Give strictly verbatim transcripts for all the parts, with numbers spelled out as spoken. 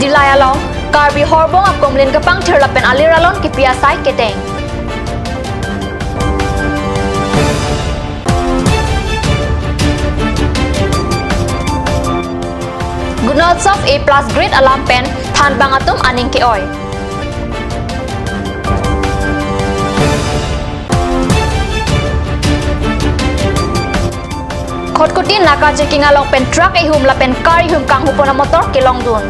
Dillai along Karbi Horbong akumlin kepangthir lapen alir alon kipi asai kedeng. Gunotsav A plus grade alam pen thanbang atum aning ke-oi. Khatkhati naka checking along pen truck ehum lapen car ehum kanghupon amotor kelongdun.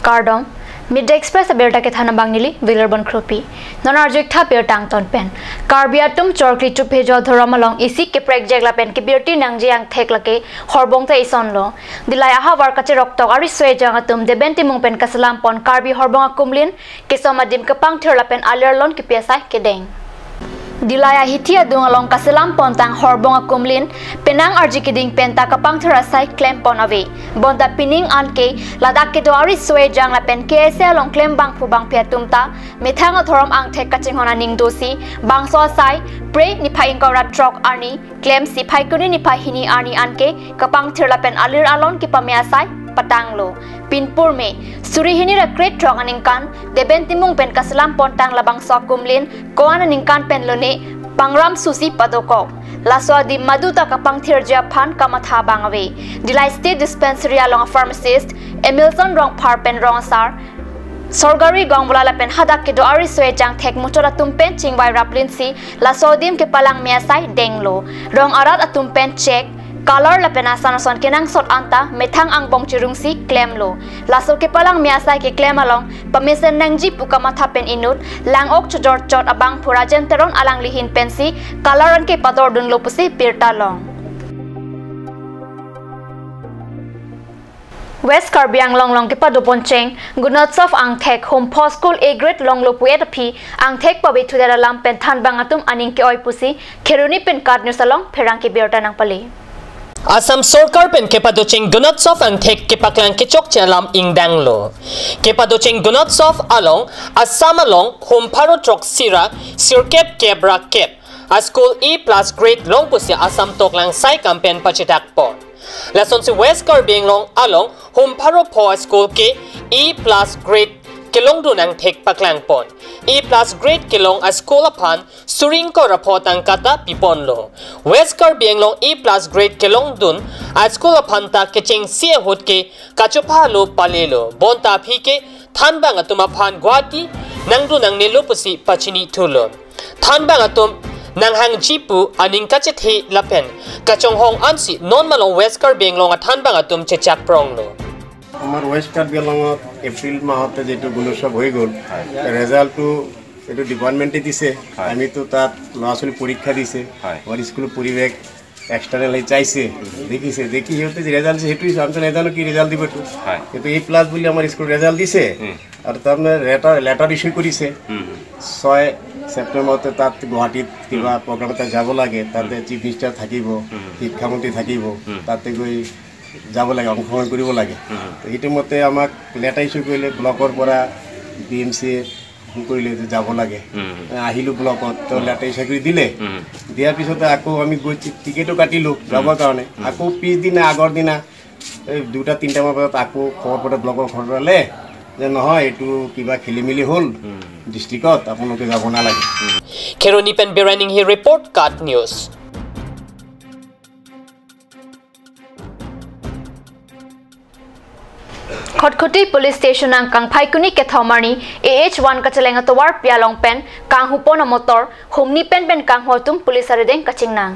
Kardom, Midday Express abirta kethan abang neli Vilerbon Kropi. Non arju-ik tha birta angton pen. Karbi atum chorkli chuphe jo dhorom along isi keprekjek lapen kebirti nangji angthek lake horbong ta isonlo. Dillai ahavar kacheroktok ariso ejang atum Deben Timung pen kaselam pon Karbi Horbong akumlin kesom adim kepangthir lapen alir alon kipi asai kedeng. Dillai ahithi adung along kaselam pontang horbong akumlin penang arji keding penta kepangthir asai klem pon ave. Bonta pining an ke ladak kedo ariso ejang lapen K S A along klem bangphu bangphi atum ta methang adhorom angthek kachinghon aning dosi bangso asai Phre niphai ingkoi ra throk arni klemsi Phaikuni niphai hini arni anke kepangthir lapen alir alon kepame asai patanglo. Pinpur me suri hini ra krethrok aningkan Deben Timung pen kaselam pontang labangso akumlin ko-an aningkan pen lone pangram susi padokok. Laso adim maduta kepangthirji aphan kamatha abang ave. Dillai State Dispensary along pharmacist Emilson Rongphar pen rong asar Sorgari Gongvula lapen hadak kedo ariso ejang thek muchot atum pen chingvai raplinsi laso adim kepalang me asai denglo. Rong arat atum pen chek, color lapen ason ason kenangsot anta methang angbong chirungsi klemlo. Laso kepalang me asai keklem along pamesen nangji pu kamatha pen inut lang-ok chojor chot abangphu Rajen Teron alangli ahin pensi color anke padordunlo pusi birta long. West Karbi Anglong along kepado poncheng Gunotsav angthek Humpho School A grade longlo pu-et aphi angthek pabethudet alam pen thanbang atum aning ke-oi pusi Kheroni pen KAT News along pherangke birta nangpale. Assam Sorkar pen kepadocheng Gunotsav angthek kepaklang kechokche alam ingdanglo. Kepadocheng Gunotsav along Assam along Humpho throksi ra sirkep kep ra kep a school A plus grade long pusi Assam Toklang Saikam pen pachitak pon. Lasonsi West Karbi Anglong along Humpho pho a school ke A plus grade kelongdun angthek paklang pon. A plus grade kelong a school aphan suri ingkoi ra pho tangka ta piponlo. West Karbi Anglong A plus grade kelongdun a school aphan ta kechengsi ahut ke kachopha lo palelo. Bonta aphi ke thanbang atum aphan Guwahati nangdun nangnelo pusi pachini thulo. Thanbang atum nanghangji pu aning kachethe lapen kachonghong ansi non malom West Karbi Anglong a thanbang atum chechak pronglo. আমাৰ ৱেষ্ট কাৰ্বি আংলঙত এপ্ৰিল মাহতে যিটো গুণোৎসৱ হৈ গ'ল, হয়। ৰিজাল্টটো এইটো ডিপাৰ্টমেণ্টে দিছে। হয়। আমিতো তাত ল'ৰা ছোৱালী পৰীক্ষা দিছে। হয়। আমাৰ স্কুলৰ পৰিৱেশ এক্সটাৰ্নেল হৈ চাইছে, হুম। দেখিছে, দেখি সিহঁতে যে ৰিজাল্ট দিছে সেইটো দিছে, আমিতো নাজানো কি ৰিজাল্ট দিব এইটো। হয়। কিন্তু এ প্লাছ বুলি আমাৰ স্কুল ৰিজাল্ট দিছে। হুম। আৰু তাৰমানে লেটাৰ, লেটাৰ ইছ্যু কৰিছে। হুম, হুম। ছয় ছেপ্টেম্বৰতে তাত গুৱাহাটীত কিবা হুম। প্ৰগ্ৰাম এটা যাব লাগে, তাতে হুম। চিফ মিনিষ্টাৰ থাকিব, হুম। শিক্ষামন্ত্ৰী থাকিব, হুম। তাতে গৈ যাব লাগে, অংশগ্ৰহণ কৰিব লাগে। হুম। তো সেইটো মতে আমাক লেটাৰ ইছ্যু কৰিলে ব্লকৰ পৰা বি এম চিয়ে ফোন কৰিলে যে যাব লাগে। হুম, হুম। আহিলোঁ ব্লকত, তো হুম। লেটাৰ ইছ্যু কৰি দিলে। হুম। দিয়াৰ পিছতে আকৌ আমি গৈ টি-, টিকেটো কাটিলোঁ হুম। যাবৰ কাৰণে। হুম। আকৌ পিছদিনা আগৰ দিনা এই দুটা তিনিটামান বজাত আকৌ খবৰ পঠালে ব্লকৰ ঘৰলৈ যে নহয়, এইটো কিবা খেলি মেলি হ'ল হুম। ডিষ্ট্ৰিক্টত, আপোনালোকে যাব নালাগে। Kheroni pen Biraning hi report, KAT News. Khatkhati Police Station angkang Phaikuni kethom arni A H one kacheleng atovarpi along pen kanghupon amotor humni pen pen kanghu atum police arideng kachingnang.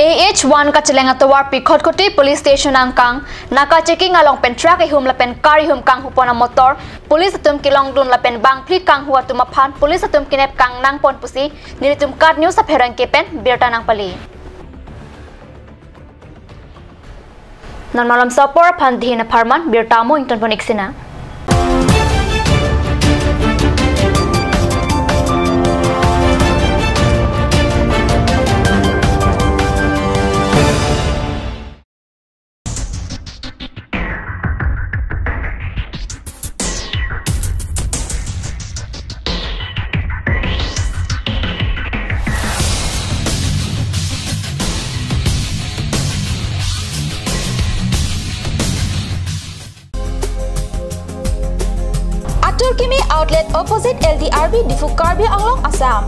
A H one kacheleng atovarpi Khatkhati Police Station angkang naka checking along pen truck ihum lapen car ihum kanghupon amotor police atum kelongdun lapen bangphli kanghu atum aphan police atum kenep kangnangpon pusi nelitum KAT News apherangke pen birta nangpali. Non malom so apor aphan dihin apharman birta mo ingtonpon-ik sinang. Outlet opposite L T R B Diphu, Karbi Anglong, Assam.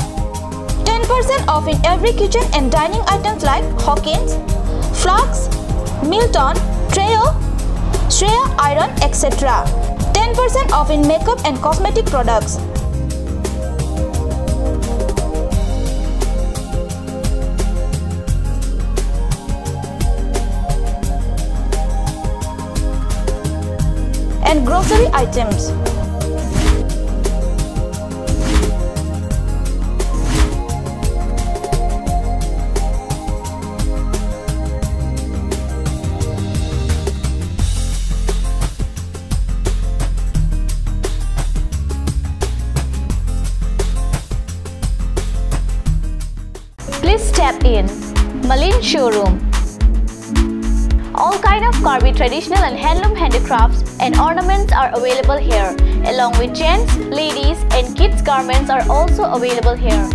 Ten percent off in every kitchen and dining items like Hawkins, flasks, Milton, Trio, Shreya iron, et cetera. Ten percent off in makeup and cosmetic products. And grocery items. Please step in. Malin Showroom. All kind of Karbi traditional and handloom handicrafts and ornaments are available here, along with gents, ladies, and kids garments are also available here.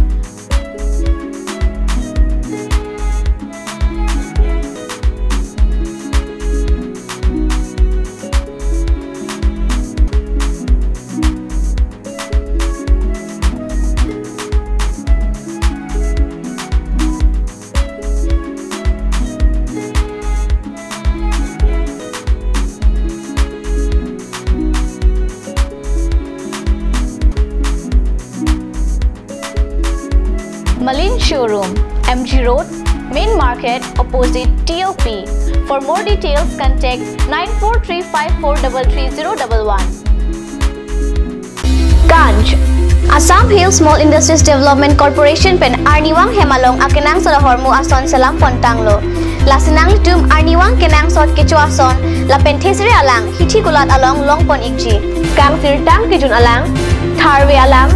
Malin Showroom, M G Road, Main Market, opposite T O P. For more details, contact nine four three five four double three zero double one. Ganj. Assam Hill Small Industries Development Corporation pen arnivang hem along akenangsot ahormu ason selam pontanglo. Lasi nanglitum arnivang kenangsot kecho ason lapen thesere alang hithi kulat along longpon ikji. Kangsirtang kejun alang, tharve alang,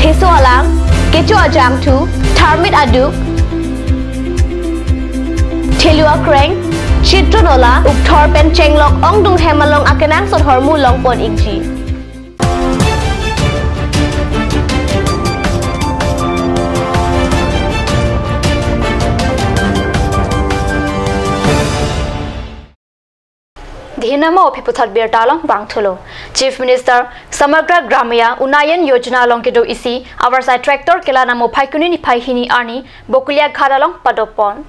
theso alang, kecho ajangthu, tharmit aduk, thelu akreng, chitron ola, ukthor pen chenglok ongdung hem along akenangsot ahormu longpon ikji. Dhinama ophi puthot birta along bangthulo. Chief Minister Samagra Gramya Unnayan Yojana along kedo isi avarsai tractor kelan amo Phaikuni niphai hini arni Bokulia Ghat along padopon.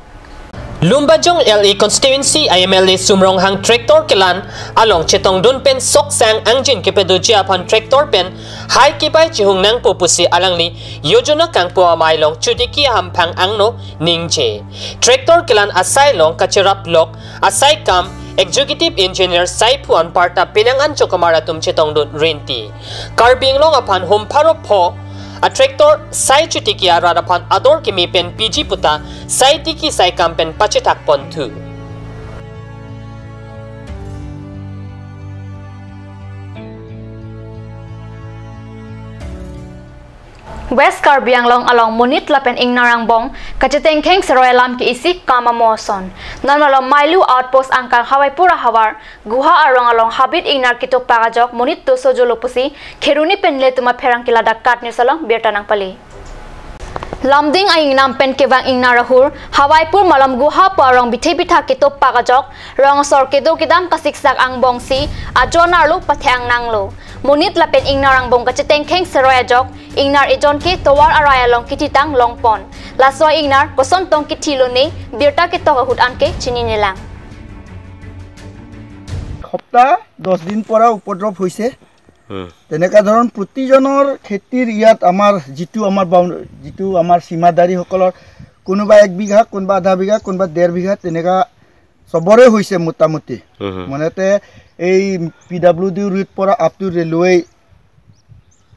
Lumbajong L A constituency I M L A Sumronghang tractor kelan along chetongdun pen soksang angjin kepadoji aphan tractor pen hai kebai chihung nangpo pusi alangli Yojana kangpo amei along chotiki ahamphang angno ningje. Tractor kelan asai along kacherap lok asai kam Executive Engineer saiphu anparta penang anchot kamar atum chetongdun rinti. Karbi Anglong aphan hum pharo pho a tractor sai chotiki arat aphan ador keme pen piji puta sai tiki sai kam pen pachethak ponthu. West Karbi Anglong along monit lapen ingnar angbong kachetengkheng seroi alam ke isi kam amo ason. Non malom Mailu outpost angkang Hawaipur ahavar Guha arong along habit ingnar ketopak ajok monit doso jolo pusi Kheroni pen nelitum apherangke ladak KAT News along birta nangpale. Lamding a-ingnam pen kevang ingnar ahur Hawaipur malom Guha pu arong bithe bitha ketopak ajok rong asor kedo kedam kasiksak angbongsi ajon arlo pathang nanglo. Monit lapen ingnar angbong kachetengkheng seroi ajok ingnar ejon ke tovar arai along kithitang longpon. Laso a-ingnar koson tong kithilone birta ketok ahut anke chininelang. সপ্তাহ দহ দিন পৰা উপদ্ৰৱ হৈছে। হুম। তেনেকা ধৰণ প্ৰতিজনৰ খেতিৰ ইয়াত আমাৰ যিটো আমাৰ বাউণ্ড-, যিটো আমাৰ সীমাদাৰীসকলৰ কোনোবা এক বিঘা, কোনোবা আধা বিঘা, কোনোবা ডেৰ বিঘা, তেনেকা চবৰে হৈছে মোটামুটি। হুম, হুম। মানে তে এই পি ডাব্লিউ ডি ৰোড পৰা আপ টু ৰেলৱে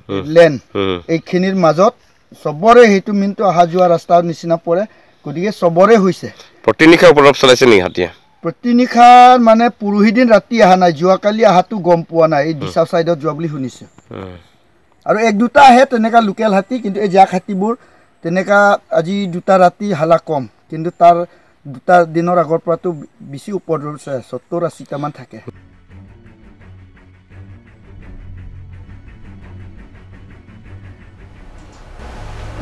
হুম। লেন হুম। এইখিনিৰ মাজত চবৰে সেইটো মেইনটো অহা যোৱা ৰাস্তাৰ নিচিনা পৰে, গতিকে চবৰে হৈছে। প্ৰতিনিশা উপদ্ৰৱ চলাইছে নেকি হাতীয়ে? প্ৰতিনিশাৰ মানে পৰহি দিন ৰাতি অহা নাই, যোৱাকালি অহাটো গম পোৱা নাই, এই হুম। দিছা চাইডত যোৱা বুলি শুনিছো। হুম। আৰু এক দুটা আহে তেনেকা লোকেল হাতী, কিন্তু এই জাক হাতীবোৰ তেনেকা আজি দুটা ৰাতি হালা কম, কিন্তু তাৰ দুটা দিনৰ আগৰ পৰাতো বেছি উপদ্ৰৱ আছে, সত্তৰ আশীটামান থাকে।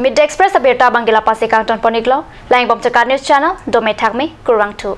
Midday Express abirta abangke la pasi kangton pon iklo, lang-ik bom KAT News channel, dome thakme, kurvangthu.